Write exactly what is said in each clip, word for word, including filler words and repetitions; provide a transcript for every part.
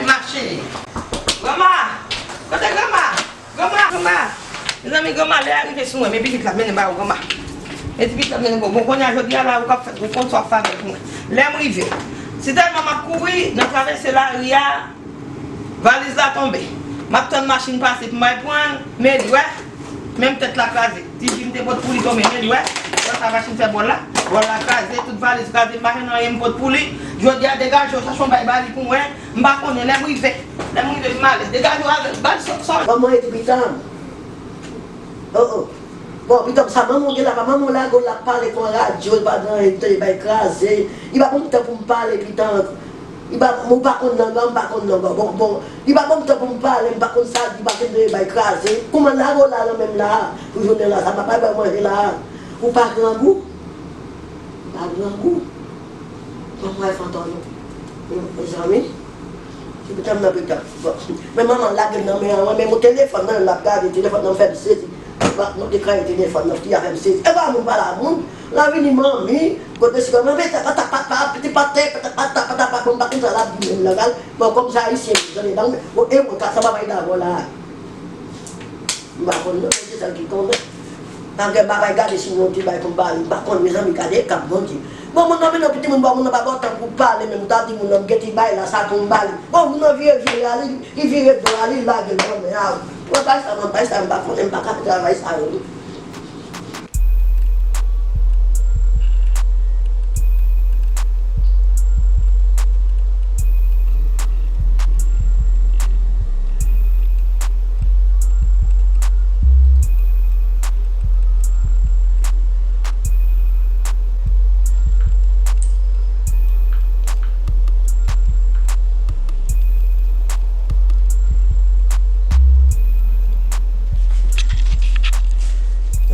Mache. Granma! Kote granma? Granma! Granma! Mezanmi, granma, lè a rive sou mwen, men pitit la, mennen ba ou, granma. Men ti pitit la, mennen ba ou. Bon, kounye a, jodi a la, ou k ap fè, ou konn sa w ap fè avèk mwen. Lè m rive, si tèlman m ap kouri, nan travèse lari a, valiz la tonbe. M ap tann machin pase pou m al pran l, men li, wè. Menm tèt la kraze. Ti ji m te pot pou li tonbe, men li, wè. Wè sa machin fè bòl la. Bòl la kraze, tout valiz kraze, m pa jwenn anyen m pot pou li. Jodi a, degaje w, chache yon bay ba li pou mwen. M pa konnen, lè m rive. Lè m rive, m ale. Degaje w avè l. Ba l sòt, sòt. Kòman e ti pitit la? Oh, oh. Bon, pitit sa manman w gen la, pa manman w lage w la ap pale kon radyo, li pa gen anyen, li tande bay kraze. Li pa ban m tan pou m pale, pitit. Li pa, ou pa konn nan, m pa konn nan, bon, bon, bon. Li pa ban m tan pou m pale, m pa konn sa, li pa konn bay kraze. Kouman lage w la, nan menm la, pou jounen la, sa pa bay manje la. Ou pa grangou? Ou pa grangou? Bon, mwen fè antann nou. Mezanmi. Se pou tanm nan pita. Bon. Men manman lage m nan men an, men mon telefòn nan, l ap gade, telefòn nan fè m sezi. Mwen te kraye telefòn nan, fi a fè m sezi. E pa moun pale a moun. La vini manmi, kote si manmi, pata, pata, piti pate, pata, pata, pata, pata, bon, pa konn sa l ap di menm nan, gal. Bon, kòm sa ayisyen, tande, bon, e mwen, ka sa pa bay dabò la. M pa konn non, se sèl ki konnen. Pa gen bagay gade si yon ti bay pou m ba li, m pa konn, mezanmi, gade kap Bondye. Bon, moun nan vin nan piti moun, bon, moun nan pa ba w tan pou pale, men m ta di moun nan, m gen ti bay la, sa pou m ba li. Bon, moun nan vire, vire, ale, li vire do a, li lage l nan men a ou. Mwen bay sa, mwen bay sa, m pa konnen, m pa ka travay sa yo.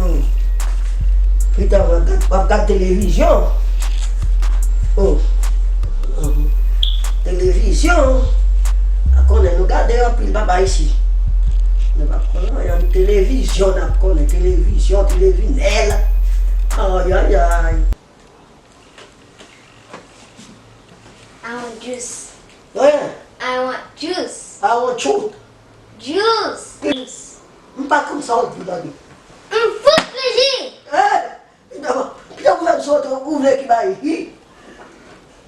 Hmm. Pita, w ap gad, w ap gad televizyon. Oh. Televizyon. A konnen nou gade anpil papa isi. Nou pa konnen anyen, televizyon n ap konnen, televizyon, televinèl. Ay, ay, ay. I want juice. Hein? I want juice. I want truth. Juice. Juice. M pa konn sa w di, tande. M fout piji. Eh! Pita, pita, ou fè m sot, ou vle ki bay hi?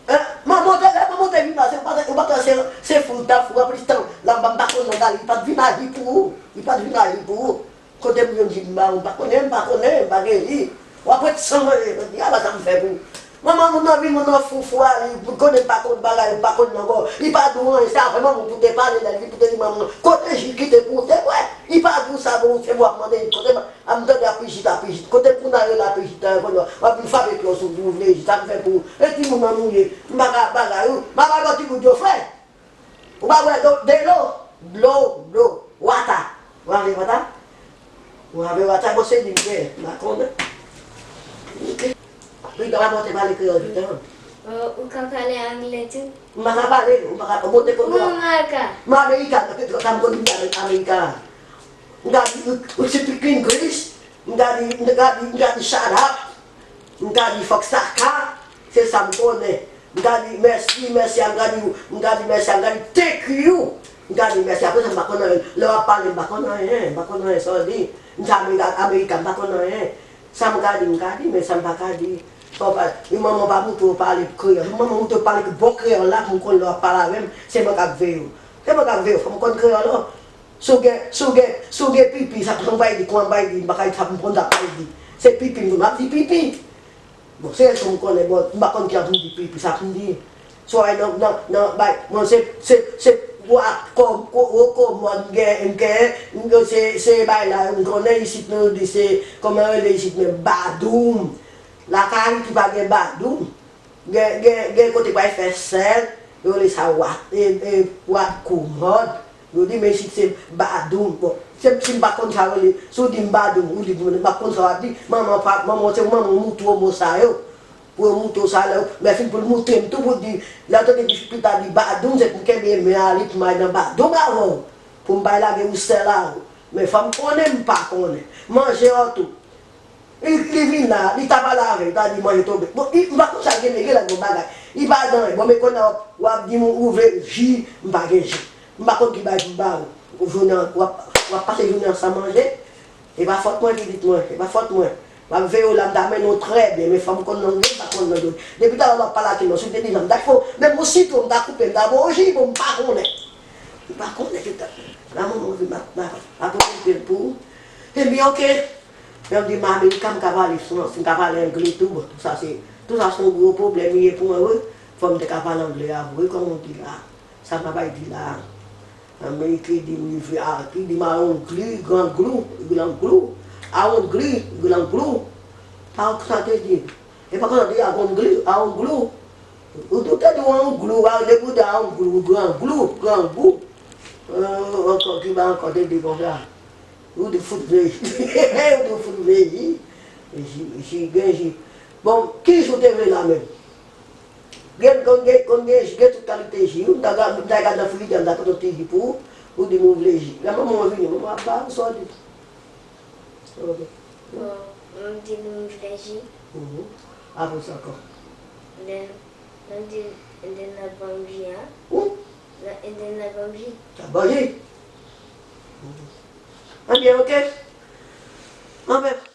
Eh, manman te, lè manman te vin la, se pa, ou pa se, se fou, ta fou, apre tan, la, m pa konn nan gari, li pa t vin aji pou ou, li pa t vin aji pou ou. Kote m jwenn ji m ba ou, m pa konnen, m pa konnen, m pa gen ji. W ap ret san manje, jodi a, la sa m fè pou ou. Manman moun nan vin, moun nan fou, fou a, li konnen m pa konn bagay, m pa konn nan kò. Li pa di w anyen, se avè manman pou te pale, lè l vin pou te di manman, kote ji ki te pou w te bwè. Li pa di w sa, bon, se w ap mande, kote A m tande apijit, apijit. Kote pou n ale la, apijit la, kounye a, w ap vin frape pye w sou pou w vle, sa m fè pou ou. E timoun nan nou ye, m pa ka bagay ou, m pa bay bò timoun yo frè. Ou pa bwè dlo, dlo, dlo, dlo, wata. Ou pa vle wata? Ou pa vle wata, bon, se li m gen, m pa konnen. Pita, w ap monte pale kreyòl pita. Euh, ou ka pale anglè tou? M pa ka pale, ou pa ka, ou monte konn. Ou Amerika? M Amerika, sa m konn di Amerika. M ka di, we, we speak English. M ka di, m ka di, m ka di shut up. M ka di fuck saka. Se sa m konnen. M ka di mèsi, mèsi a, m ka di, m ka di mèsi a, m ka di thank you. M ka di mèsi. Apre sa, m pa konn anyen. Lè w ap pale, m pa konn anyen. M pa konn anyen sa w di. M se Amerika, Amerika, m pa konn anyen. Sa m ka di, m ka di, men sa m pa ka di. Fò w pa, yon manman pa moutre w pale kreyòl. Yon manman moutre w pale bon kreyòl la, pou m konn lè w ap pale avè m, se mwen k ap veye w. Se mwen k ap veye w, fò m konn kreyòl, non. Si w gen, si w gen, si w gen pipi, sa k jan w bay di, kòman w bay di, m pa ka di sa pou m konn sa w bay di. Se pipi m konn, m ap di pipi. Bon, se sa m konnen, bon, m pa konn ki jan pou m di pipi, sa pou m di. Swa nan, nan, nan, bay, mwen se, se, se, wa, kò, kò, wo, kò, mòn, gen, gen, se, se bay la, m konnen isit nou di se, kòman yo rele isit men, badoum. Lakay ki pa gen badoum. Gen, gen, gen kote pa fè sèl, yo rele sa wat, e, e, wat koumòd. Yo di, men isit se badoum. Bon, se, si m pa konn sa yo rele, si w di m badoum, ou di m, m pa konn sa w ap di, manman pa, manman, se manman w moutre w mo sa yo. Pou yo moutre w sa lè, lè fin pou l moutre m tou pou l di, lè w tande pita di badoum, se pou m kenbe men a li pou m al nan badoum avè w, pou m pa lage ou sèl a ou. Men fò m konnen, m pa konnen. Manje an tou. Li, li vin la, li ta pale avè l, ta di manje tonbe. Bon, li, m pa konn sa l gen, men gen lè l gon bagay. Li pa gen anyen. Bon, men kounye a w ap, w ap di m ou vle ji, m pa gen ji. M pa konn ki bagay pou m ba ou. Ou jounen an, w ap, w ap pase jounen an san manje. E pa fòt mwen, pitit mwen, e pa fòt mwen. M ap veye w la, m ta mennen w trè byen, men fò m konn nan w ye, m pa konn nan w ye. Depi talè w ap pale ak mwen, si w te di jan m ta fè w, menm yon sitwon m ta koupe, m ta ba w ji, bon, m pa konnen. M pa konnen ki ta. La, manman, m vin, m ap, m ap, ap pote pye l pou ou. Ebyen, oke. Lè m di m Amerikan, m ka pale fransè, m ka pale angle tou. Bon, tou sa se, tou sa se yon gwo pwoblèm li ye pou mwen, wi. Fò m te ka pale angle avè w, wi, kòman w di la. Sa m ap di la. Ameriken di m, li vle, a, li di m a yon gli, gran glou, gran glou. A yon gli, gran glou. Pa w sa te di. E pa konn di a yon gli, a yon glou. Ou tou te di w a yon glou, a depi w di a yon glou, gran glou, gran glou. Euh, ankò, ki ba ankò te di konsa. Ou te fout vle. Ou te fout vle ji. Ji, ji, gen ji. Bon, ki ji w te vle la menm? Gen, konn gen, konn gen, gen tout kalite ji. Ou ta gad, ou ta gad nan frijidè, m ta pote yon ti ji pou ou. Ou di m ou vle ji. Lè manman w vini, manman w ap ba ou sa w di. Ok. Bon, m di nou m vle ji. Mhm. Apre sa ankò. Lè, m di, lè n ap ban m ji a. Ou? Lè, lè n ap ban m ji. T ap ban ji. Mhm. Ebyen, ok. Anben.